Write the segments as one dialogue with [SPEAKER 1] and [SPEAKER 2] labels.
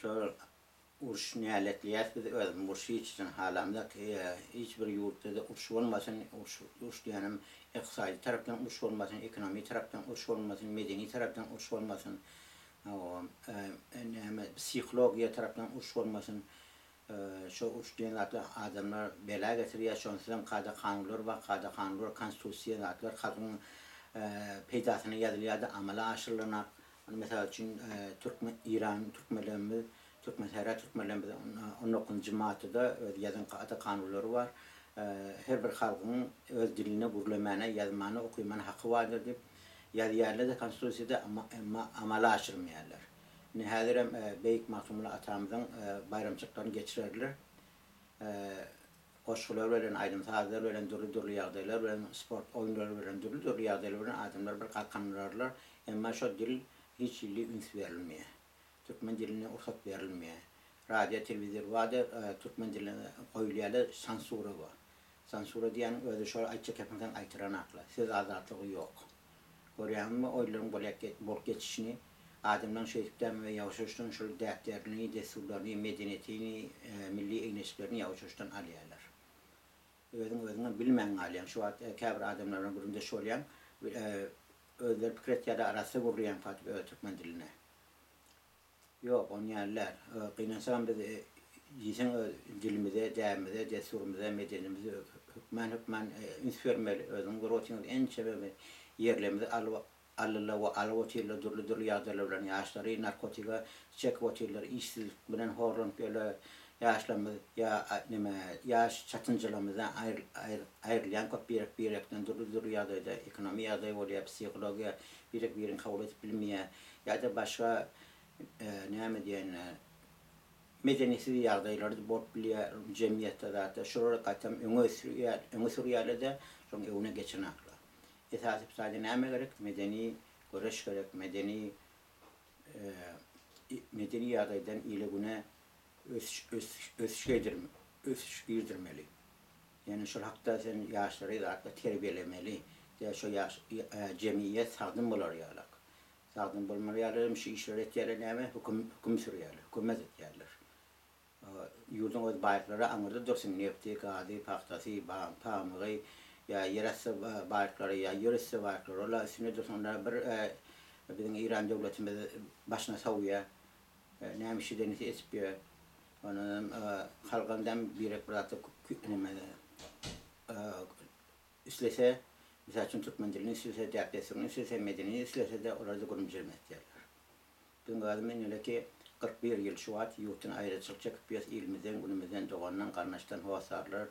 [SPEAKER 1] Şol uruş näletleýäs biz özümiz urşy hiç haçan halamzok. Hiç bir ýurtda-da uruş bolmasyn. Uruş uruş diýýänim ykdysady tarapdan uruş bolmasyn, ekonomik tarapdan uruş bolmasyn, medeni tarapdan uruş bolmasyn. Hawa, näme psihologiýa tarapdan uruş bolmasyn. Şo uruş diýen zatlar adamlar bela getirýär. Şonsuzam kada-kanunlar bar, kada-kanunlar, konstitusiýa zatlar halkyň peýdasyna ýazylýar-da amala aşyrylanak. Mysal üçin, türkmen, Eýran türkmenlerimiz, Türkmensähra türkmenlerimiz on dokuzynjy maddada öz ýazan kada-kanunlary bar. Her bir halkyň öz dilinde gürlemäne, ýazmana, okymana haky bardyr diýip ýazýarlar-da konstitusiýada, emma amala aşyrmaýarlar. Indi häzirem beýik Magtymguly atamyzyň baýramçylyklaryny geçirerler. Goşgular bilen, aýdym-sazlar bilen, dürli-dürli ýagdaýlar bilen, sport oýunlary bilen, dürli-dürli ýagdaýlar bilen adamlar bir galkandyrarlar. Emma şo dil hiç hili üns berilmeýär. Türkmen diline rugsat berilmeýär. Radio, telewizor bardyr, türkmen diline goýulýarlar, sansura bar. Sansura diýýäniň özi şol aýtjak gepiňi sen aýtyranakla. Söz azatlygy ýok. Görýäňizmi oýunlaryň bolup geçişini? Adamlaryň şeýdip dämi we ýawaş-ýawaşdan şol däplerini, dessurlaryny, medeniýetini, milli egin-eşiklerini ýawaş-ýawaşdan alýarlar. Özüň özüňem bilmän galýaň. Şu wagt käbir adamlar bilen gürrüňdeş bolýaň, özleri pikir etýärler arassa gürleýäň diýip öz türkmen dilinde. Ýok, on ýaly däl. Gynansagam biz diýseň öz dilimize, däbimize, dessurymyza, medenimize hökmän hökmän üns bermeli. Özüňiz görüp otyňyz ençeme ýerlerimizi alyp aldylar we alyp otyrlar dürli dürli ýagdaýlar bilen ýaşlary narkotiga çekip otyrlar, işsizlik bilen horlanyp ýörler ýaşlarymyz ýa neme ýaş çatynjalarymyzdan aýrylýan köp birek birekden dürli dürli ýagdaýda ekonomiýa ýagdaýy bolýar, psihologiýa birek birini kabul edip bilmeýär. Ýa-da başga näme diýen medeniýetsiz ýagdaýlar bolup bilýär jemgyýetde zatda. Şolary gaýtam öňe sürýär, öňe sürýärler-de, şoň öňüne geçenaklar. Esasy bu taýda näme gerek? Medeni göreş gerek, medeni medeni ýagdaýdan ile-güne ösüş ösüş ösüş girdirmeli. Ýöne şol hakda sen ýaşlary zatda terbiýelemeli. De şo ýaş jemgyýet sagdyn bolar ýalak. Sagdyn bolmaly ýaly hem şu işleri etýärler näme höküm höküm sürýärler, hökümet etýärler. Ýurduň öz baýlyklary aňyrda dursun nefti, gazy, pagtasy, pamygy ýa ýerasty baýlyklary ýa ýerüsti baýlyklary ola üstünde dursun onda bir biziň Eýran döwletimiz başyna sowýar. Näme iş edenisi edip ýör. Ondan halkam däm birek bir zatda neme islese, mysal üçin türkmen dilini islese, däp-dessuryny islese, medeniýetini islese-de olar-da gürüm-jürüm etýärler. Biziň özümiz ineleki 41 ýyl şu wagt ýurtdan aýraçylyk çekip ýös, ilimizden, günümizden, dogandan, garyndaşdan, hossarlar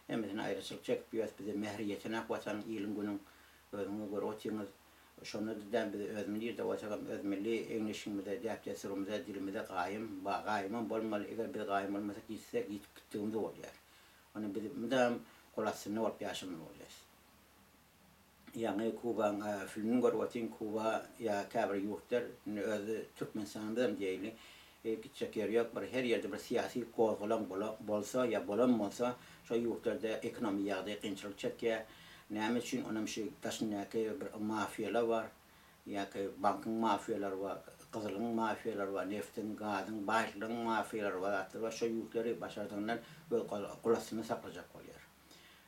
[SPEAKER 1] hemmesine aýraçylyk çekip ýös, bize mähri ýetenak watanyň, iliň-günüň, özüňiz görüp otyňyz. Şonda-da däl biz özümiz nirde bolsagam öz milli egin-eşigimize, däp-dessurymyza, dilimize gaýym, gaýymam bolmaly, eger biz gaýym bolmasak ýitsek, ýitip gitdigimiz bolýar. Onda biz mydam gol astynda bolup ýaşamaly bolýas. Ýaňy Kubaň filmini görüp otyryn, Kuba ýa käbir ýurtlar, indi özi Türkmenistanymyzam diýeýli, gitjek ýeri ýok, bir her ýerde bir syýasy gozgalaň bolsa ýa bolan bolsa, şo ýurtlarda ekonomi ýagdaýy kynçylyk çekýär. Näme üçin onam şu daşyndaky bir mafiýalar bar, ýa-ki bankyň mafiýalary bar, gyzylyň mafiýalary bar, neftiň, gazyň, baýlyklaryň mafiýalary bar, zatlar bar, şo ýurtlary başardygyndan öz golastynda saklajak bolýar.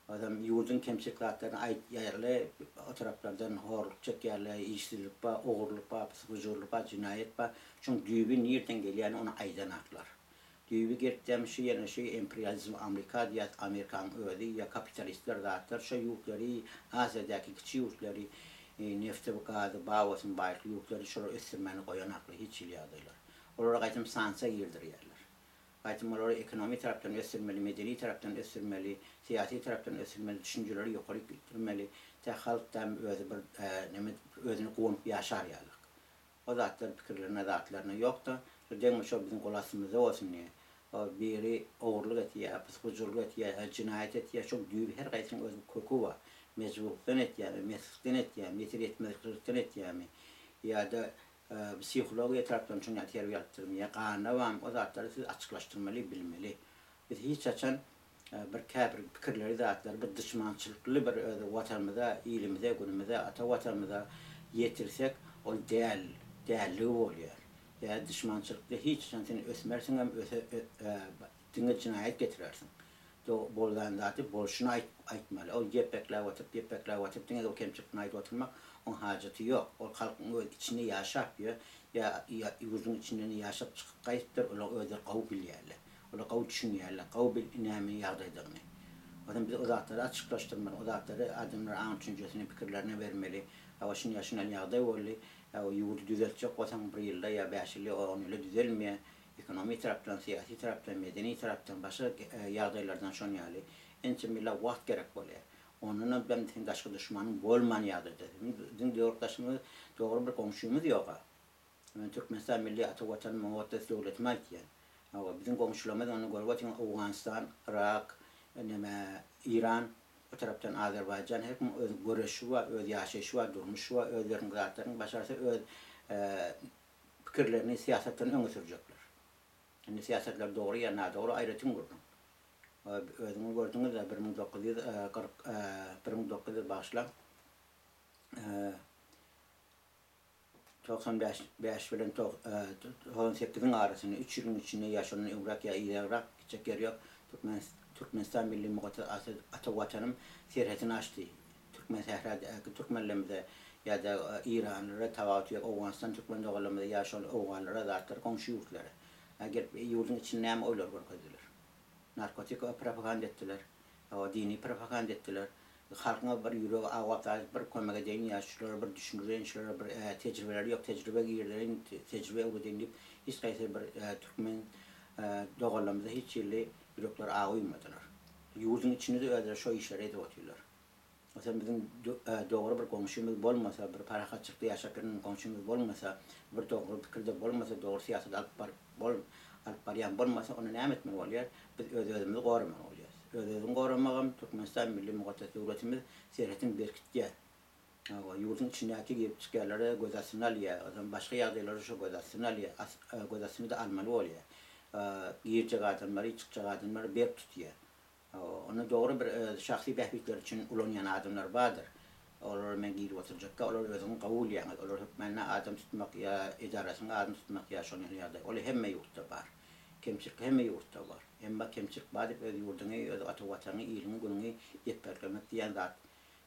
[SPEAKER 1] Özem ýurduň kemçilik zatlaryny aýtýarlar, o taraplardan horluk çekýärler, işsizlik bar, ogurlyk bar, pysgujurlyk bar, jenaýat bar. Şoň düýbi nirden gelýäni ony aýdanaklar. Düýbi gelipdem şu ýene şu imperializm Amrika diýýäs, Amerikanyň özi ýa kapitalistler zatlar şo ýurtlary Aziýadaky kiçi ýurtlary nefti gazy bar bolsun baýlykly ýurtlary şolar ösdürmäni goýanaklar hiç hili ýagdaýlar. Olara gaýtam sanksiýa girdirýärler. Gaýtam olary ekonomi tarapdan ösdürmeli, medeni tarapdan ösdürmeli, syýasy tarapdan ösdürmeli, düşünjeleri ýokaryk gitdirmeli, tä halk däm özi bir neme özüni guwanyp ýaşar ýalyk. O zatlar pikirlerine zatlaryna ýokda, şo deňme şo biziň gol astymyzda bolsun diýe. O biri ogurlyk etýä, pysgujurlyk etýä, ýa jenaýat etýä, şoň düýbi her gaýsynyň öz bir köki bar. Mejburlykdan etýämi, meslikden etýämi, ýeter ýetmezlikden etýämi, ýa-da psihologiýa tarapdan şoň ýaly terbiýe alypdyrmy, ýa ganda barmy, o zatlary siz açyklaşdyrmaly, bilmeli. Biz hiç haçan bir käbir pikirleri zatlary bir duşmançylykly bir öz watanymyza, ilimize, günümize, ata watanymyza ýetirsek ol däl, dälligi bolýar. Ýa duşmançylykda hiç haçan sen ösmersiňem öse diňe jenaýat getirersiň. Bolýan zady bolşuny aýt aýtmaly. Ol ýepbekläp oturyp ýepbekläp oturyp diňe o kemçilikini aýdyp oturmak oň hajaty ýok. Ol halkyň öz içinde ýaşap ýör ýa ýurduň içinden ýaşap çykyp gaýdypdyr olar özleri gowy bilýärler. Olar gowy düşünýärler gowy bil näme ýagdaýdygyny. Ozam biz o zatlary açyklaşdyrmaly o zatlary adamlara aň düşünjesini pikirlerini bermeli. Hawa şunýa şunal ýagdaý boldy. Hawa ýurdy düzeltjek bolsaň bir ýylda ýa bäş ýylda ýa on ýylda düzelmeýär. Ekonomik tarapdan, syýasy tarapdan, medeni tarapdan, başga ýagdaýlardan şon ýaly ençeme ýyllap wagt gerek bolýar. Ondanam hem seň daşky duşmanyň bolman ýagdaýda. Biziň döwletdaşymyz dogry bir goňşymyz ýoga. Men Türkmenistan milli ata watanym mukaddes döwletimi aýtýan. Hawa biziň goňşularymyz ony görüp otyň Owganystan, Yrak, neme Iran, o tarapdan Azerbaýjan her kimiň öz göreşi bar, öz ýaşaýşy bar, durmuşy bar, özleriniň zatlaryny başarsa öz pikirlerini, syýasatlaryny öňe sürjekler. Indi syýasatlar dogry ýa nadogry aýratyn gürrüň. Özüňiz gördüňiz-ä 1940, 1900 bagyşlaň, 95 bäş bilen 98-iň arasynda üç ýylyň içinde ýa şondan öňräk ýa yzagrak gitjek ýeri ýok, Türkmenistan milli mukaddes ata Watanym serhetini açdy. Türkmen sähradaky türkmenlerimize ýa-da Iranlylara tapawuty ýok, Owganystan türkmen doganlarymyza ýa şol owganlara zatlar goňşy ýurtlara. A gelip ýurduň içinde näme oýlar görkezdiler. Narkotik propaganda etdiler. Hawa dini propaganda etdiler. Halkyňa bir ýüregi awap zat bir kömek edeýin ýa şulara bir düşündireýin şulara bir tejribeleri ýok tejribe girdireýin tejribe öwredeýin diýip hiç haýsy bir türkmen doganlarymyza hiç hili ýürekleri awuýmadylar. Ýurduň içinde-de özleri şo işleri edip otyrlar. Ozal biziň dogry bir goňşymyz bolmasa, bir parahatçylykda ýaşap ýören goňşymyz bolmasa, bir dogry pikirde bolmasa, dogry syýasat alyp baryp bol alyp barýan bolmasa, onda näme etmeli bolýar? Biz öz-özümizi goramaly bolýarys. Öz-özüňi goramagam Türkmenistan milli mukaddes döwletimiz serhetini berkitýär. Hawa, ýurduň içindäki girip çykýanlary göz astyna alýar. Ozal başga ýagdaýlary şo göz astyna alýar. Göz astyna-da almaly bolýar. Girjek adamlary, çykjak adamlary berk tutýar. Ony dogry bir öz şahsy bähbitleri üçin ulanýan adamlar bardyr. Olara men girip oturjakka, olar özüňi gowy bilýäňiz. Olar hökmände adam tutmak ýa edarasyňa adam tutmak ýa şon ýaly ýagdaý. Ol hemme ýurtda bar. Kemçilik hemme ýurtda bar. Emma kemçilik bar diýip öz ýurduňy, öz ata watanyňy, iliňi, günüňi ýepbeklemek diýen zat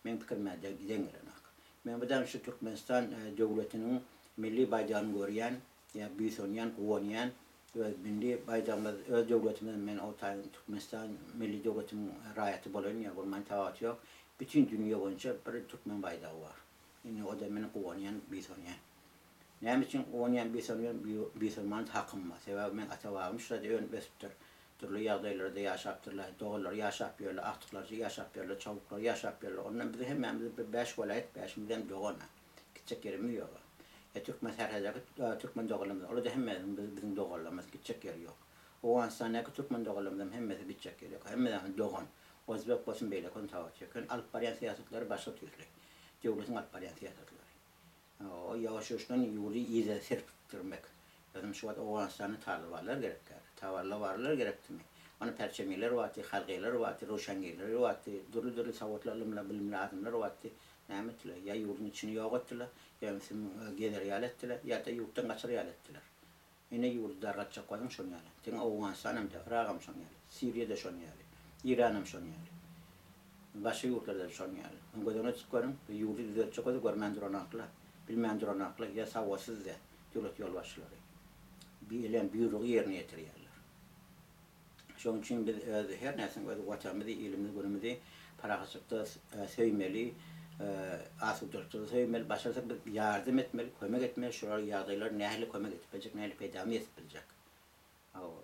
[SPEAKER 1] meň pikirime deň gelenok. Men mydam şu Türkmenistan döwletiniň milli baýdagyny görýän, ýa buýsanýan, guwanýan. Öz milli baýdagymyz, öz döwletimiz men o taýyn Türkmenistan milli döwletiniň raýaty bolaýyn ýa bolmaýyn tapawuty ýok. Bütin dünýe boýunça bir türkmen baýdagy bar. Indi o-da men guwanýan, buýsanýan. Näme üçin guwanýan, buýsanýan? Buýsanmana hakym bar. Sebäbi meň ata-babam şu taýda önüp ösüpdir. Dürli ýagdaýlarda ýaşapdyrlar. Doganlary ýaşap ýörler, agtyklary ýaşap ýörler, çawuklary ýaşap ýörler. Ondan biziň hemmämiz bir bäş welaýat, bäşimizem dogan-a. Gitjek ýerimiz ýok. Ýa türkmen sähradäki türkmen doganlarymyz, olar-da hemmesi biziň doganlarymyz, gitjek ýeri ýok. Owganystandaky türkmen doganlarymyzam hemmesi gitjek ýeri ýok. Hemmesi dogan. Ozbek bolsun, beýleki bolsun tapawuty ýok. Ýöne alyp barýan syýasatlary başga tüýsli. Döwletiň alyp barýan syýasatlary. O ýuwaş-ýuwaşdan ýurdy yza serpikdirmek. Özem şu wagt Owganystanda talybanlar gerekkä. Talybanlar gerekdimi? Ony perçemiler bardy, halgylar bardy, röwşengirler bardy, dürli-dürli sowatly, ylymly, bilimli adamlar bardy. Näme etdiler? Ýa ýurduň içini ýok etdiler, ýa ümsüm gezer ýaly etdiler, ýa-da ýurtdan gaçar ýaly etdiler. Ine ýurdy dargatjak bolsaň şon ýaly. Diňe Owganystan hem däl, Yrak hem şon ýaly, Siriýa-da şon ýaly, Iran hem şon ýaly. Başga ýurtlarda-da şon ýaly. Ony göz öňüne tutup görüň, ýurdy düzeltjek bolsa görmän duranaklar, bilmän duranaklar ýa sowatsyz däl döwlet ýolbaşçylary. Berlen buýrugy ýerine ýetirýärler. Şonuň üçin biz öz her närseni öz Watanymyzy, ilimizi, günümizi parahatçylykda söýmeli, asudalykda söýmeli, başarsak biz ýardam etmeli, kömek etmeli, şolar ýagdaýlar nähili kömek edip biljek, nähili peýdamyz ýetip biljek.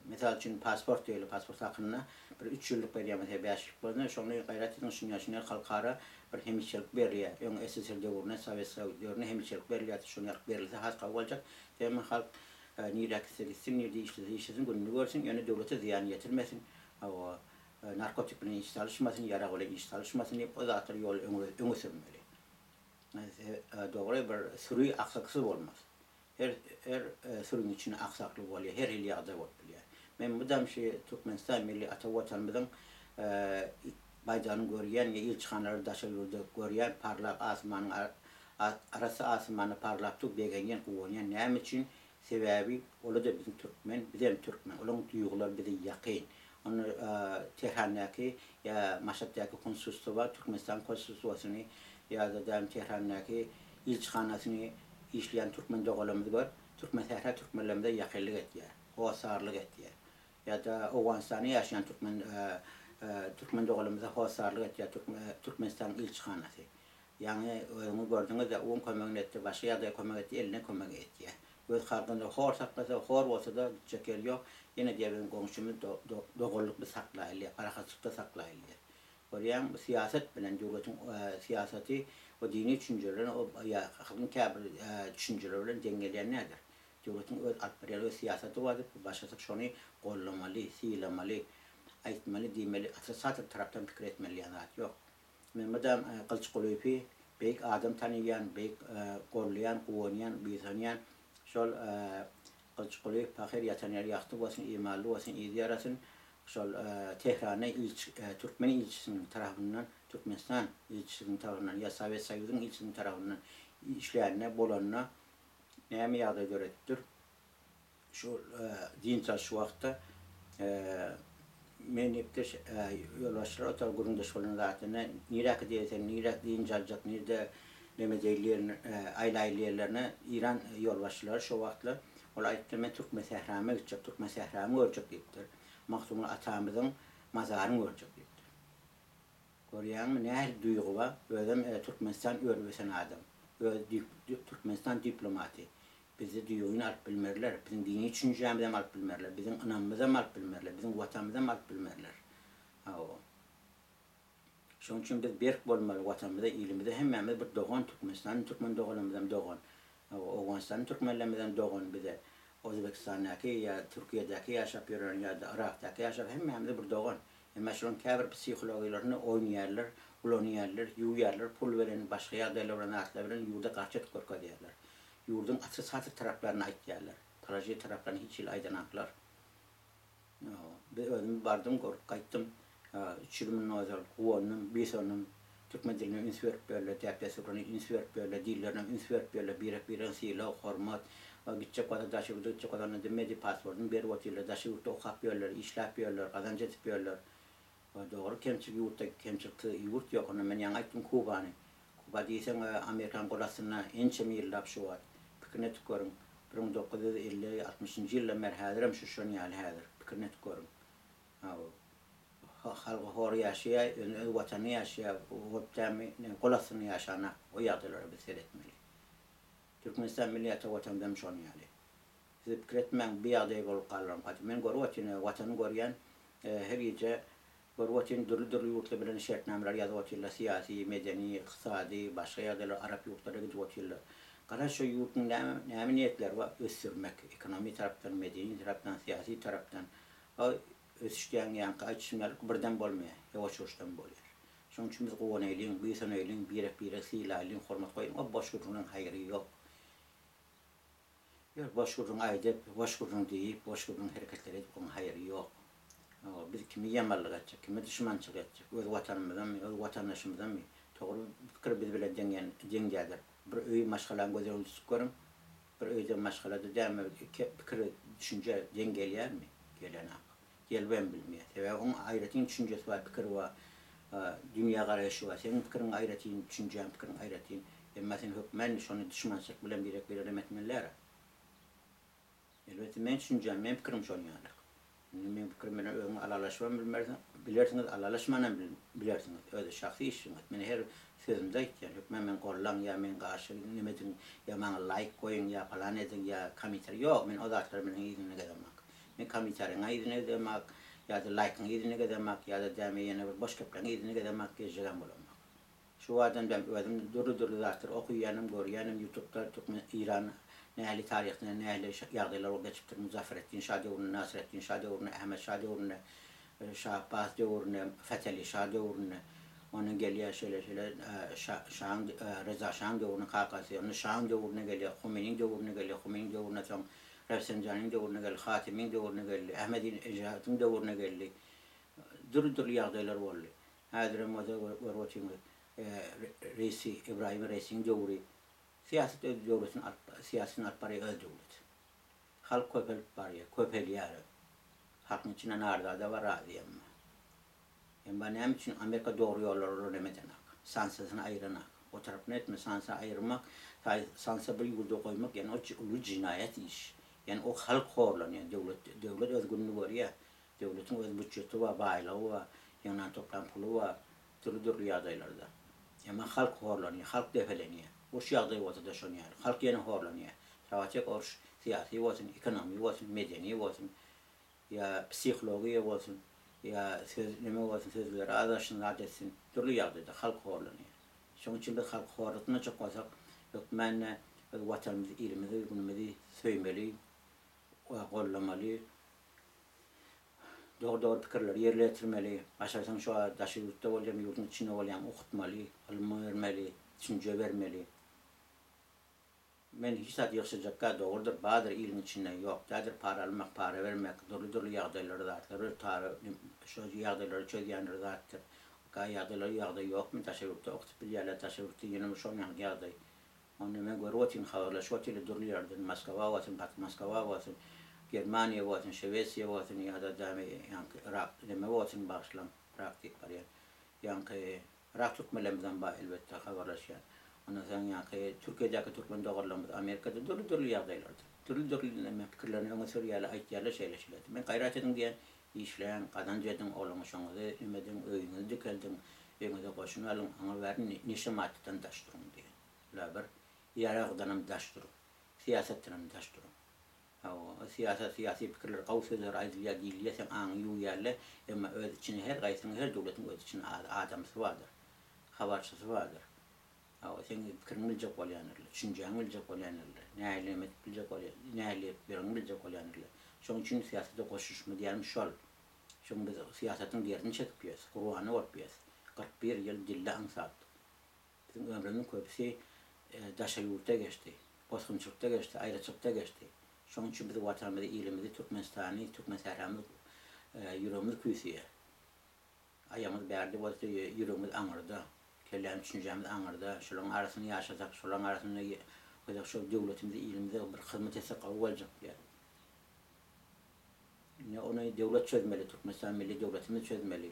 [SPEAKER 1] Mysal üçin pasport diýeli, pasport hakynda bir üç ýyllyk berýär, meselem bäş ýyllyk bolanda, şony gaýrat ediň, şunýa şunýa halkara bir hemişelik berilýär. Öň SSR döwründe, Sowet Soýuz döwründe hemişelik berilýärdi, şonýalyk berilse has gowy boljak. Sebäbi halk Nirä gitse gitsin, nirde işlese işlesin, gününi görsün, ýöne döwlete zyýan ýetirmesin, hawa, narkotik bilen iş salyşmasyn, ýarag bilen iş salyşmasyn diýip, o zatlary ýola öňe öňe sürmeli. Dogry, bir süri aksaksyz bolmaz. Her her sürüň içinde aksaklyk bolýar, her hili ýagdaý bolup bilýär. Men mydam şu Türkmenistan milli ata Watanymyzyň baýdagyny görýän we ilçihanalary daşary ýurda görýän, parlak asmanyň arassa asmanda parlap dur, begenýän, guwanýan. Näme üçin? Sebäbi ola-da biziň türkmen, bizem türkmen. Olaň duýgulary bize ýakyn. Onda Tehrandaky ýa Maşatdaky konsulstwa Türkmenistan konsulstwasyny ýa-da däl Tehrandaky ilçihanasyny işleýän türkmen doganlarymyzy gör, Türkmensähra türkmenlerimize ýakynlyk etýär, hossarlyk etýär. Ýa-da Owganystanda ýaşaýan türkmen türkmen doganlarymyza hossarlyk etýär Türkmenistanyň ilçihanasy. Ýaňy özüňiz gördüňiz-de, un kömegini etdi, başga ýagdaýa kömek etdi, eline kömek etýär. Öz halkyny hor saklasa, hor bolsa-da gitjek ýeri ýok. Ýene diýýär biziň goňşymyz doganlyk biz saklaýylýar, parahatçylykda saklaýylýar. Görýäňmi, bu syýasat bilen döwletiň syýasaty we dini düşünjeler ýa halkyň käbir düşünjeleri bilen deň gelýän däldir. Döwletiň öz alyp barýan öz syýasaty bardyr, biz başarsak şony gollamaly, sylamaly, aýtmaly, diýmeli, otrisatel tarapdan pikir etmeli diýen zat ýok. Men mydam Gylyç Kulyýewi beýik adam tanyýan, beýik gollaýan, guwanýan, buýsanýan. Şol Gylyç Kulyýew pahyr ýatan ýeri ýagty bolsun, imanly bolsun, yzy ýarasyn. Şol Tehranda ilçi, türkmen ilçisiniň tarapyndan, Türkmenistan ilçisiniň tarapyndan ýa Sowet Soýuzynyň ilçisiniň tarapyndan işlände, bolanda näme ýagdaý döredipdir? Şu dynç alyş wagtda men epdeş ýolbaşçylar otagy gürrüňdeş bolan zadyna niräki diýen sen nirä dynç aljak nirde neme diýilýän aýlaýyl ýerlerine Iran ýolbaşçylary şo wagtlar ol aýdypdyr men türkmen sährama gitjek türkmen sähramy görjek diýipdir Magtymguly atamyzyň mazaryny görjek diýipdir. Görýäňmi nähili duýgy bar özem Türkmenistan örüp ösen adam özi Türkmenistan diplomaty Bizde duýgyny alyp bilmerler, biziň dini düşünjämizem alyp bilmerler, biziň ynamymyzam alyp bilmerler, biziň watanymyzam alyp bilmerler. Hawa. Şonuň üçin biz berk bolmaly watanymyza, ilimize hemmämiz bir dogan, Türkmenistanyň türkmen doganlarymyzam dogan. Hawa, Owganystanyň türkmenlerimizem dogan bize. Ozbekistandaky ýa Türkiýedäki ýaşap ýören ýa-da Yrakdaky ýaşap hemmämiz bir dogan. Emma şolaryň käbir psihologiýalaryny oýnaýarlar, ulanýarlar, ýuwýarlar, pul bilen, başga ýagdaýlar bilen, zatlar bilen ýurda garşy edip görkezýärler. Ýurduň otrisatel taraplaryny aýtýarlar. Položitel taraplaryny hiç hili aýdanaklar. Biz özüm bardym, görüp gaýtdym. Üç ýyl mundan ozal guwandym, buýsandym. Türkmen diline üns berip ýörler, däp-dessurlaryna üns berip ýörler, dillerine üns berip ýörler, birek-biregiň sylag, hormat. Gitjek bolsa daşary ýurda gitjek bolsa onda dimmedi, pasportyny berip otyrlar. Daşary ýurtda okap ýörler, işläp ýörler, gazanç edip ýörler. Dogry kemçilik ýurtda kemçiliksiz ýurt ýok. Onda men ýaňy aýtdym Kubany. Kuba diýseň Amerikan gol astynda ençeme ýyllap şu wagt. Pikirini edip görüň. 1950, 60-njy ýyldan bäri häzirem şu şon ýaly häzir. Pikirini edip görüň. Hawa. Halky hor ýaşaýar, ýöne öz watanynda ýaşaýar. Bolup dämi, gol astynda ýaşanak. O ýagdaýlara biz seretmeli. Türkmenistan milli ata watanymyzam şon ýaly. Siz pikir etmäň bu ýagdaý bolup galarmyka diýip. Men görüp otyryn, watany görýän her gije görüp otyryn dürli dürli ýurtlar bilen şertnamalar ýazyp otyrlar syýasy, medeni, ykdysady, başga ýagdaýlar arap ýurtlara gidip otyrlar. Garaz şo ýurduň näme näme niýetleri bar ösdürmek ekonomi tarapdan, medeni tarapdan, syýasy tarapdan. O ösüş diýen ýaňky aýdyşym ýaly birden bolmaýar, ýuwaş ýuwaşdan bolýar. Şonuň üçin biz guwanaýlyň, buýsanaýlyň, birek biregi sylaýlyň, hormat goýalyň o boş gürrüňleň haýry ýok. Ýok, boş gürrüň aýdyp, boş gürrüň diýip, boş gürrüň hereketler edip oň haýry ýok. Hawa, biz kime ýamanlyk etjek, kime duşmançylyk etjek? Öz watanymyzamy, öz watandaşymyzamy? Dogry pikir biz bilen deň deň däldir. Bir öýi maşgalany göz öňünde tutup görüň. Bir öýde maşgalada däme pikir, düşünje deň gelýärmi? Gelenok. Gelibem bilmeýär. Sebäbi oň aýratyn düşünjesi bar, pikiri bar, dünýä garaýşy bar. Seniň pikiriň aýratyn, düşünjäň, pikiriň aýratyn. Emma sen hökmän şony duşmançylyk bilen birek-birege neme etmeli däl. Elbetde meň düşünjäm, meň pikirim şonuň ýaly. Indi meň pikirim bilen özüňiz ylalaşybam bilmersiň, bilersiňiz, ylalaşmanam bilersiňiz. Öz şahsy işiňiz. Men her sözümde aýtýan, hökmän meni gollaň ýa meň garşy neme ediň, ýa maňa laýk goýuň, ýa palan ediň, ýa kommentariý. Ýok, men o zatlar bilen yzynda gezemak. Men kommentariýaňa yzyna gezemak, ýa-da laýkyň yzyna gezemak, ýa-da däme ýene bir boş gepleň yzyna gezemak, gezjegem bolamok. Şu bardan ben özüm dürli-dürli zatlary okuýanym, görýänim ýutubda türkmen Iran nähili taryhda nähili ýagdaýlar bolup geçipdir Muzaffareddin şa döwründe, Nasreddin şa döwründe, Ahmet şa döwründe, Şa Abbas döwründe, Feteli şa döwründe. Ondan gelýär şeýle şeýle şa şaň Reza şaň döwründe kakasy, onda şaň döwrüne gelýär, Homeýniň döwrüne gelýär, Homeýniň döwründen soň Rafsanjanyň döwrüne geldi, Hatemiň döwrüne geldi, Ahmedinejadyň döwrüne geldi. Dürli-dürli ýagdaýlar boldy. Häzirem bolsa görüp otyňyz, Reisi, Ibrahim Reisiň döwri. Syýasat öz döwletini alyp, syýasatyny alyp barýar öz döwleti. Halk köpelip barýar, köpelýärem. Halkyň içinde narzada bar, razyýam bar. Emma näme üçin Amerika dogry ýollar olar neme edenak? Sanksiýasyny aýyranak. O tarapyny etme, sanksiýa aýyrmak, sanksiýa bir ýurda goýmak, ýani o uly jenaýat iş. Ýani o halk horlanýar, döwlet döwlet öz gününi görýär. Döwletiň öz býudjeti bar, baýlygy bar, ýygnan toplan puly bar, dürli-dürli ýagdaýlarda. Emma halk horlanýar, halk depelenýär. Uruş ýagdaýy bolsa-da şony ýaly. Halk ýene horlanýar. Çaga-çek uruş syýasy bolsun, ekonomi bolsun, medeni bolsun, ýa psihologiýa bolsun, ýa söz neme bolsun, sözleri azaşsyn, zat etsin, dürli ýagdaýda halk horlanýar. Şonuň üçin biz halky horlatmajak bolsak, hökmän-de öz Watanymyzy, ilimizi, günümizi söýmeli, gollamaly, dogry-dogry pikirleri ýerine ýetirmeli. Başarsaň şu daşary ýurtda bolýam, ýurduň içinde bolýam okutmaly, ylym bermeli, düşünje bermeli. Men hiç zat ýygşyrjakka dogrudyr bardyr iliň içinde ýok däldir para almak para bermek dürli dürli ýagdaýlary zatlar bir tara şo ýagdaýlary çözýänler zatdyr ga ýagdaýlary ýagdaý ýokmy daşary ýurtda okutyp bilýärler daşary ýurtda ýene bir şoň ýaly ýagdaý onda men görüp otyryn habarlaşyp otyrlar dürli ýerden Moskwa bolsun pat Moskwa bolsun Germaniýa bolsun Şwesiýa bolsun ýa-da dämi ýaňky Yrak neme bolsun bagyşlaň Yrak diýip barýan ýaňky Yrak türkmenlerimizem bar elbetde habarlaşýan. Ondan soň ýaňky Türkiýedäki türkmen doganlarymyz Amerikada dürli-dürli ýagdaýlarda. Dürli-dürli neme pikirlerini öňe sürýärler, aýtýarlar şeýle şeýle diýip. Men gaýrat ediň diýýän, işläň, gazanç ediň, oglan-uşagyňyzy neme ediň, öýüňizi dikeldiň, öýüňize goşun alyň, aňa bäri neşe maddadan daş duruň diýýän. Ula bir ýaragdanam daş duruň, syýasatdanam daş duruň. Hawa, syýasat, syýasy pikirler, gowy sözler aýdylýar, diýilýär, seň aňyňy ýuwýarlar, emma öz içinde her gaýsynyň, her döwletiň öz içinde adamsy bardyr, habarçysy bardyr. Hawa, seň pikiriňi biljek bolýandyrlar, düşünjäňi biljek bolýandyrlar, nähili näme edip biljek bolýar, nähili edip ýöregiňi biljek bolýandyrlar. Şonuň üçin syýasata goşulyşma diýýänim şol. Şoň biz syýasatyň derdini çekip ýörüs, gurbany bolup ýörüs. 41 ýyl dille aňsat. Biziň ömrümiziň köpüsi daşary ýurtda geçdi. Bosgunçylykda geçdi, aýraçylykda geçdi. Şonuň üçin biz Watanymyzy, ilimizi, Türkmenistany, türkmen sähramyzy ýüregimiz küýseýär. Aýagymyz bärde bolsa, ýüregimiz aňyrda. Kellämiz, düşünjämiz aňyrda. Şolaryň arasynda ýaşasak, şolaryň arasynda şol döwletimize, ilimize bir hyzmat etsek gowy boljak diýýär. Indi ony döwlet çözmeli, Türkmenistan milli döwletimiz çözmeli.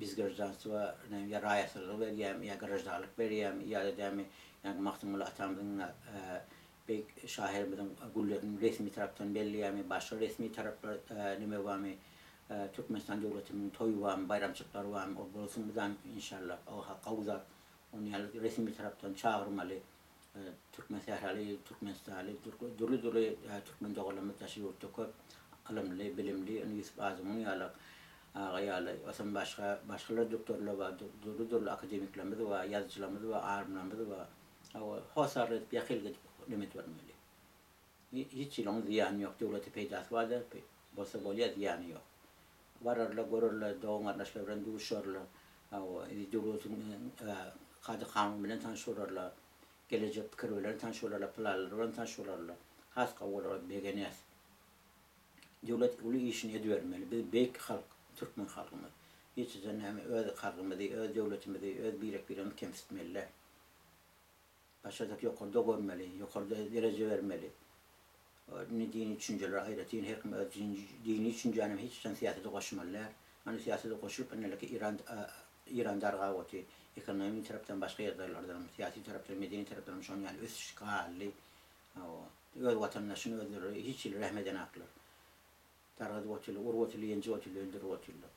[SPEAKER 1] Biz graždanstwa ýa raýatlylygy berýärmi, ýa graždanlyk berýärmi, ýa-da dämi, ýa Magtymguly atamyzyň beýik şahyrymyzyň günlerini resmi tarapdan belleýärmi, başga resmi taraplar neme barmy, Türkmenistan döwletimiziň toýy barmy, baýramçylyklary barmy, ol bolsun mydam inşallah, o gowy zat. Ony ýaly resmi tarapdan çagyrmaly. Türkmen sähraly, Türkmenistanly, dürli-dürli türkmen doganlarymyz daşary ýurtda köp. Ylymly, bilimli, indi Ýusup Azmun ýaly, aga ýaly, onsoň başga, başgalar doktorlar bar, dürli-dürli akademiklerimiz bar, ýazyjylarymyz bar, alymlarymyz bar. Hawa, hossarlyk edip, ýakynlyk edip neme edibermeli. Hiç hili oň zyýany ýok, döwlete peýdasy bardyr, bolsa bolýar, zyýany ýok. Bararlar, görerler, dogan-garyndaşlar bilen duşarlar, hawa, döwletiň kada-kanun bilen tanyş bolarlar, gelejek pikir bilen tanyş bolarlar, planlary bilen tanyş bolarlar. Has gowy bolar, begeneris. Döwlet uly işini edibermeli. Biz beýik halk, türkmen halkymyz. Hiç haçan näme öz halkymyzy, öz döwletimizi, öz birek-biregimizi kemsitmeli däl. Başarsak ýokarda görmeli, ýokarda dereje bermeli. Indi dini düşünjeler aýratyn her kim öz dini düşünjäni hiç haçan syýasata goşmaly däl. Ony syýasata goşulyp ineleki Iran Iran dargap otyr. Ekonomik tarapdan başga ýagdaýlardan, syýasy tarapdan, medeni tarapdan şonuň ýaly ösüş galdy. Öz watandaşyny özleri hiç hili rähm edenaklar. Dargadyp otyrlar, urup otyrlar, ýenjip otyrlar, öldürip otyrlar.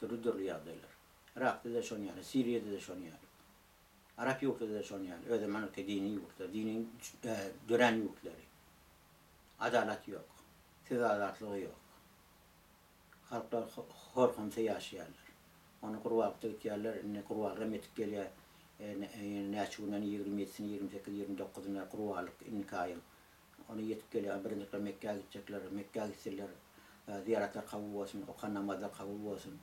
[SPEAKER 1] Dürli-dürli ýagdaýlar. Yrakda-da şonuň ýaly, Siriýada-da şonuň ýaly. Arap ýurtlary-da şonuň ýaly. Özem anarki dini ýurtlar, diniň dörän ýurtlary. Adalat ýok. Söz azatlygy ýok. Halklar hor-homsa ýaşaýarlar. Ony gurbalykda gitýärler. Indi gurbalygam ýetip gelýär. Näçe günden 27-sini, 28, 29-ynda gurballyk indiki aýyň. Ony ýetip gelýär. Birinjikler Mekgä gitjekler. Mekgä gitsinler. Zyýaratlar kabul bolsun. Okan namazlar kabul bolsun.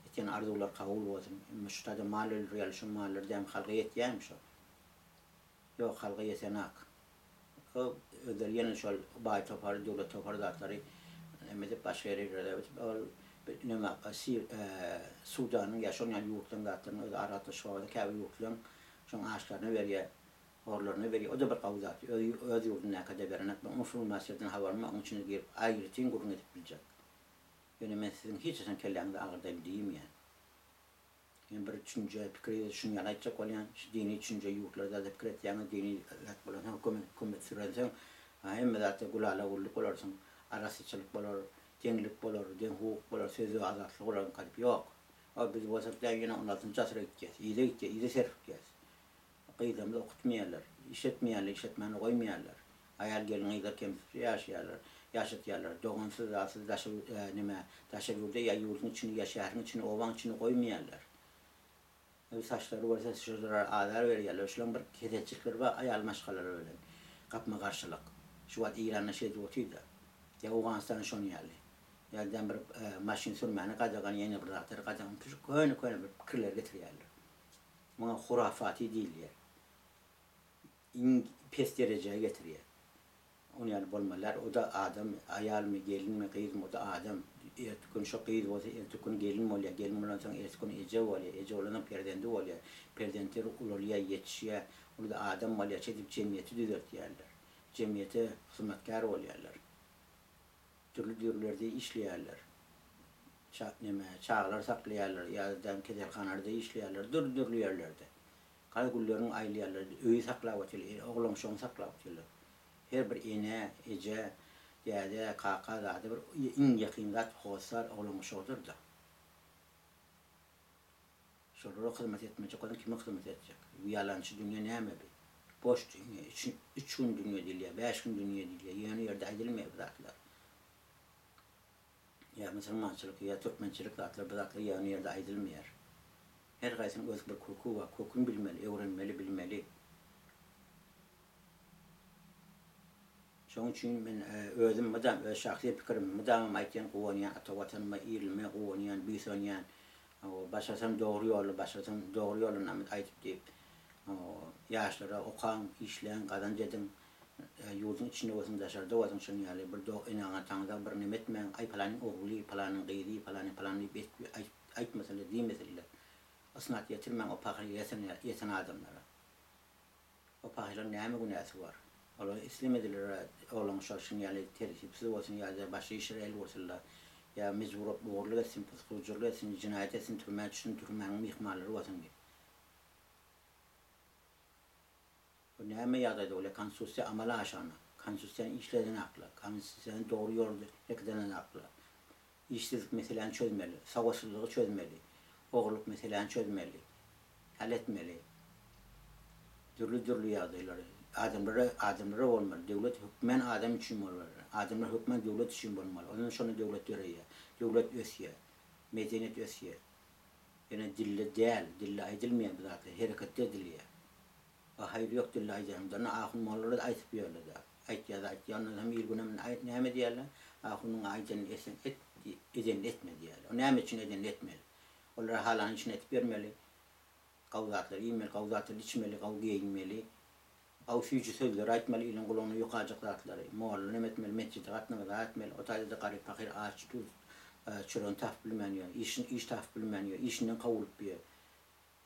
[SPEAKER 1] Etýän arzuwlar kabul bolsun. Emma şu taýda mal öldürýärler. Şu mallar dämi halka ýetýärmi şo? Ýok, halka ýetenak. Özleri ýene şol baý topary, döwlet topary zatlary neme edip başga ýere ýerler. Ol neme Sudanyň ýa şonuň ýaly ýurtlaryň zatlaryny öz aragatnaşyk babatda käbir ýurtlaryň şoň aşlaryny berýär. Horlaryna berýär. O-da bir gawy zat. Öz öz ýurdundaka-da berenak. Men informasiýadan habarym bar, oň içine girip aýratyn gürrüň edip biljek. Ýöne men siziň hiç haçan kelläňizi agyrdaýyn diýmeýän. Men bir düşünje, pikiri şuny ýaly aýtjak bolýan, şu dini düşünje ýurtlarda zada pikir etýäňiz, dini zat bolansoň hökümet hökümet sürensoň, hemme zatda gülala-güllük bolarsyň, arassaçylyk bolar, deňlik bolar, deň hukuk bolar, söz azatlygy bolar, galyp ýok. A biz bolsak däl ýene on altynjy asyra gitýäs, yza gitýäs, yza serpikýäs. Gyzlarymyzy okutmaýarlar, işletmeýärler, işletmäne goýmaýarlar. Aýal gelin-gyzlar kemsitip ýaşaýarlar, ýaşatýarlar. Dogansyz, zatsyz daşary neme, daşary ýurda ýa ýurduň içinde, ýa şäheriň içinde, obaň içinde goýmaýarlar. Öý saçlary bolsa şolara azar berýärler. Şolaň bir keselçilikleri bar aýal maşgalalar bilen gapma-garşylyk. Şu wagt Eýranda şeýdip otyr-da. Ýa Owganystanda şonuň ýaly. Ýa-da bir maşyn sürmäni gadagan, ýene bir zatlary gadagan. Şu köne-köne bir pikirleri getirýärler. Muňa hurafaty diýilýär. Iň pes derejä getirýär. Ony ýaly bolmaly däl. O-da adam, aýalmy, gelinmi, gyzmy, o-da adam. Erteki gün şo gyz bolsa, erteki gün gelin bolýar. Gelin bolansoň erteki gün eje bolýar. Eje bolansoň perzendi bolýar. Perzentleri ulalýar, ýetişýär. Ol-da adam bolýar. Şeýdip jemgyýeti düzeltýärler. Jemgyýete hyzmatkär bolýarlar. Dürli dürlerde işleýärler. Ça neme, çagalar saklaýarlar ýa-da keselhanalarda işleýärler, dürli-dürli ýerlerde. Gaý güllerini aýlaýarlar, öýi saklap otyrlar, oglan-uşagyny saklap otyrlar. Her bir ene, eje, däde, kaka zady bir iň ýakyn zat hossar oglan-uşagydyr-da. Şolara hyzmat etmejek bolsaň kime hyzmat etjek? Bu ýalançy dünýe näme bi? Boş dünýe, üç, üç gün dünýe diýilýär, bäş gün dünýe diýilýär, ýöne ýerde aýdylmaýar bu zatlar. Ýa musulmançylyk, ýa türkmençilik zatlar, bu zatlar ýöne ýerde aýdylmaýar. Her haýsynyň öz bir köki bar, köküni bilmeli, öwrenmeli, bilmeli. Şonuň üçin men özüm mydam öz şahsy pikirim, mydamam aýtýan, guwanýan ata Watanyma, ilime guwanýan, buýsanýan. Başarsam dogry ýoly, başarsam dogry ýoly namys aýdyp diýip, ýaşlara okaň, işläň, gazanç ediň, ýurduň içinde bolsun, daşarda bolsun şonuň ýaly bir eneňi-ataňyza bir neme etmäň, aý palanyň ogly, palanyň gyzy, palany palany diýip aýtmasynlar, diýmesinler. Ysnat ýetirmäň o pahyr ýeten adamlara. O pahyryň näme günäsi bar? Olar islemediler-ä oglan uşak şuň ýaly tertipsiz bolsun ýa-da başga işlere el ursunlar. Ýa mejbur bolup ogurlyk etsin, pysgujurlyk etsin, jenaýat etsin, türmä düşsün, türmäniň myhmanlary bolsun diýip. Bu näme ýagdaýda bolýar? Konstitusiýa amala aşanok. Konstitusiýany işledenaklar. Konstitusiýany dogry ýolda hereket edenaklar. Işsizlik meseläni çözmeli, sowatsyzlygy çözmeli, ogurlyk meseläni çözmeli, hal etmeli. Dürli-dürli ýagdaýlary. Adamlara adamlara bolmaly. Döwlet hökmän adam üçin bolmaly. Adamlar hökmän döwlet üçin bolmaly. Ondan şonda döwlet döreýär. Döwlet ösýär. Medeniýet ösýär. Ýöne dilde däl, dilde aýdylmaýar bu zatlar, hereketde edilýär. A haýry ýok dilde aýdanyňdan ahun mollalar aýtyp ýörler-dä. Aýtýar-da aýtýar, ondan soň il-günem näme diýerler? Ahunyň aýdanyny etseň et, edenini etme diýerler. O näme üçin edenini etmeli? Olara halanyň içinde edip bermeli. Gowy zatlary iýmeli, gowy zatlary içmeli, gowy geýinmeli. Gowy süýji sözleri aýtmaly, iliň gulagyna ýokajak zatlary. Molla näme etmeli, metjide gatnamaly, zat etmeli. O taýda-da garyp pahyr aç, duz, çöregini tapyp bilmän ýör. Işini, iş tapyp bilmän ýör. Işinden kowulyp ýör.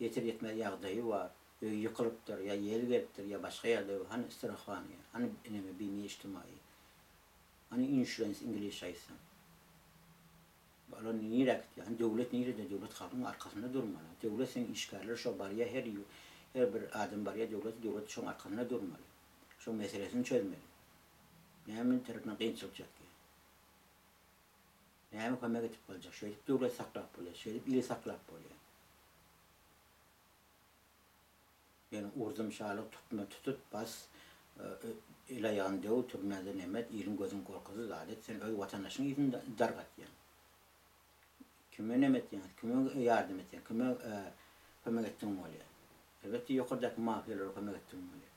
[SPEAKER 1] Ýeter-ýetmez ýagdaýy bar. Öýi ýykylypdyr, ýa ýel gelipdir, ýa başga ýagdaý bar. Hany strahowaniýe, hany neme bimi ijtimaýy, hany insurance iňlisçe aýtsaň. Olar nirä gitýär? Hany döwlet nirede? Döwlet halkyň arkasynda durmaly. Döwlet seň işgärleri şo barýar her her bir adam barýar döwlete, döwlet şoň arkasynda durmaly. Şoň meselesini çözmeli. Näme tarapyndan kynçylyk çekýär? Näme kömek edip boljak? Şeýdip döwlet saklap bolýar, şeýdip ili saklap bolýar. Ýöne urdum şalyk tutma tutup bas, el aýagyny döw, türmede nemet, iliň gözüni gorkuz, zat et, sen öz watandaşyň yzyny dargatýaň. Kime neme etýäň, kime ýardam etýäň, kime kömek etdigiň bolýar. Elbetde ýokardaky mafiýalara kömek etdigiň bolýar.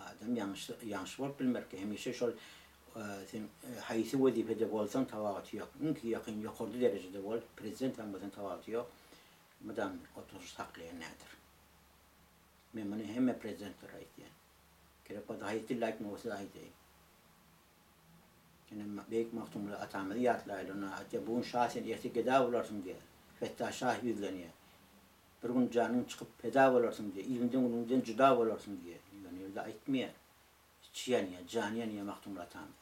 [SPEAKER 1] Adam ýalňyş ýalňyş bolup bilmerkä hemişe şol sen haýsy wezipede bolsaň tapawuty ýok. Iň ýakyn ýokarda derejede bol, prezident hem bolsaň tapawuty ýok. Mydam oturyş saklaýan nädir? Men muny hemme prezidentlere aýtýan. Gerek bolsa haýsy dilde aýtmaly bolsa aýdaýyn. Ine beýik Magtymguly atamyzy ýatlaýly, onda aýtýar, bu gün şa sen, ertir geda bolarsyň diýýär. Fettah şah ýüzlenýär. Bir gün janyň çykyp peda bolarsyň diýýär. Iliňden-günüňden juda bolarsyň diýýär. Ýöne ýerde aýtmaýar. Içi ýanýar, jany ýanýar Magtymguly atamyzyň.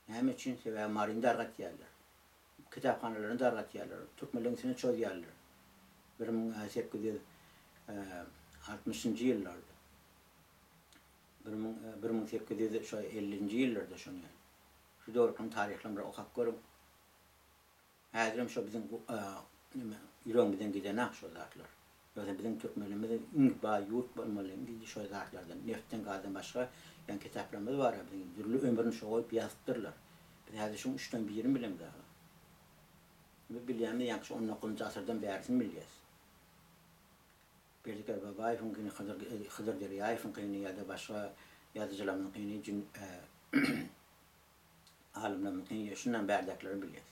[SPEAKER 1] Näme üçin? Sebäbi Maryny dargatýarlar. Kitaphanalaryny dargatýarlar. Türkmenleriň üstüne çozýarlar. 1860-njy ýyllarda. 1800 şo 50-nji ýyllarda şony ýaly. Şu döwürkiň taryhlaryny bir okap görüň. Häzirem şo biziň neme ýüregimizden gidenak şo zatlar. Ýogsa biziň türkmenimiz iň baý ýurt bolmaly diýdi şo zatlardan. Neftden gazdan başga ýaňky kitaplarymyz bar biziň dürli ömrüni şo goýup ýazypdyrlar. Biz häzir şuň üçden birini bilemzok. Biz bilýänimiz ýaňky şo on dokuzynjy asyrdan bärisini bilýäs. Berdi Kerbabaýewiňkini, Hydyr Hydyr Derýaýewiňkini ýa-da başga ýazyjylarymyzyňkyny alymlarymyzyňkyny şundan bärdäkileri bilýäs.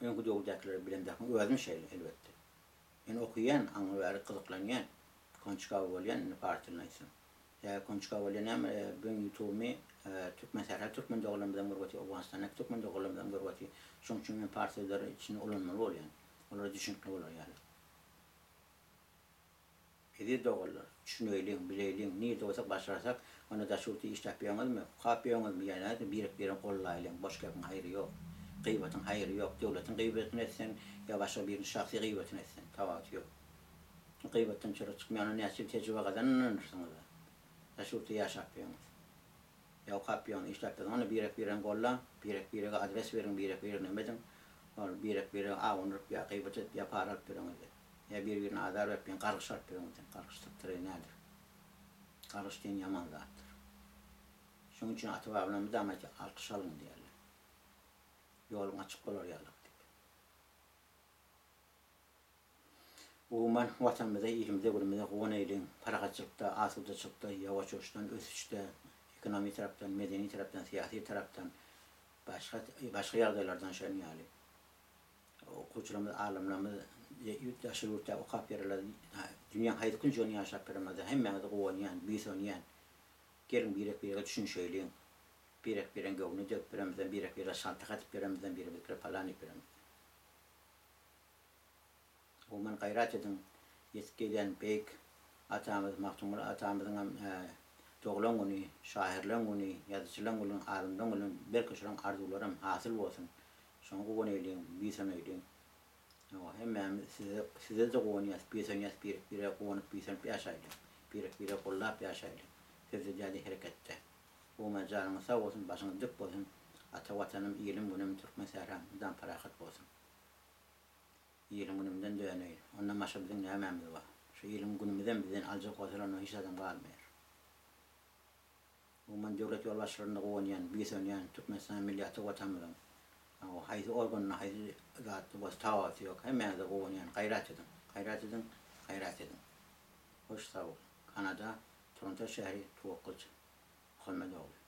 [SPEAKER 1] Öňki döwürdäkileri bilemzok. Özüm şeýle elbetde. Men okaýan, aňry bäri gyzyklanýan. Konçkawy bolýan indi pars dilini aýtsam. Sebäbi konçka bolýan näme, biziň ýutubymy türkmen sähra türkmen doganlarymyzam görüp otyr, Owganystandaky türkmen doganlarymyzam görüp otyr. Şonuň üçin men pars sözleri içinde ulanmaly bolýan. Olara düşünikli bolar ýaly. Eziz doganlar, düşüneýliň, bileýliň, nirde bolsak başarsak, onda daş ýurtda işläp ýöňüzmi, okap ýöňüzmi ýa nädip birek-biregi gollaýlyň, boş gepiň haýry ýok. Gyýbatyň haýry ýok, döwletiň gyýbatyny etseň ýa başga biriniň şahsy gyýbatyny etseň, tapawuty ýok. Gyýbatdan çörek çykmaýan onda näçe ýyl tejribe gazananyrsyňyz-a. Daş ýurtda ýaşap ýöňüz. Ýa okap ýöňüz, işläp ýöňüz, onda birek-biregiň gollaň, birek-birege adres beriň, birek-birege neme ediň, ol birek-birege awunyryp ýa gyýbat edip ýa para alyp ýöreňizde. Ýa bir-birine azar berip ýa gargyş alyp ýöreňizden. Gargyş sypdyraý nädir? Gargyş diýen ýaman zatdyr. Şonuň üçin ata-babalar mydama aýtýar, alkyş alyň diýýärler. Ýoluň açyk bolar ýalyk diýip. Umuman, Watanymyza, ilimize, günümize guwanaýlyň, parahatçylykda, asudaçylykda, ýawaş-ýuwaşdan ösüşde, ekonomik tarapdan, medeni tarapdan, syýasy tarapdan, başga başga ýagdaýlardan şonuň ýaly. Okuwçylarymyz, alymlarymyz daşary ýurtda okap ýörerler, dünýäň haýsy künjeginde ýaşap ýörenler hemmäňize guwanýan, buýsanýan. Geliň birek-birege düşünişeýliň. Birek-biregiň göwnüne degip ýörenimizden, birek-birege şaltak atyp ýörenimizden, birek-birege palan diýip ýörenimizden. Umuman gaýrat ediň, ýetip gelýän beýik atamyz Magtymguly atamyzyňam doglan güni, şahyrlaň güni, ýazyjylaň güni, alymlaň güni, belki şolaň arzuwlaram hasyl bolsun. Şoňa guwanaýlyň, buýsanaýlyň. Hawa, hemmämiz size, size-de guwanýas, buýsanýas, birek-birege guwanyp, buýsanyp ýaşaýlyň. Birek-biregi gollap ýaşaýlyň. Sözde däl-de hereketde. Umuman janyňyz sag bolsun, başyňyz dik bolsun. Ata Watanym, ilim-günüm, türkmen sähram mydam parahat bolsun. Iliň gününden döneýin. Ondan başga biziň nämämiz bar? Şu iliň günümizem bizden aljak bolsalar onda hiç zadam galmaýar. Umuman döwlet ýolbaşçylaryna guwanýan, buýsanýan Türkmenistan milli ata Watanymyzyň haýsy organynda haýsy zatda bolsa tapawuty ýok. Hemmäňize guwanýan. Gaýrat ediň. Gaýrat ediň. Gaýrat ediň. Hoş sag boluň. Kanada, Toronto şäheri, Tuwakgylyç Muhammet ogly.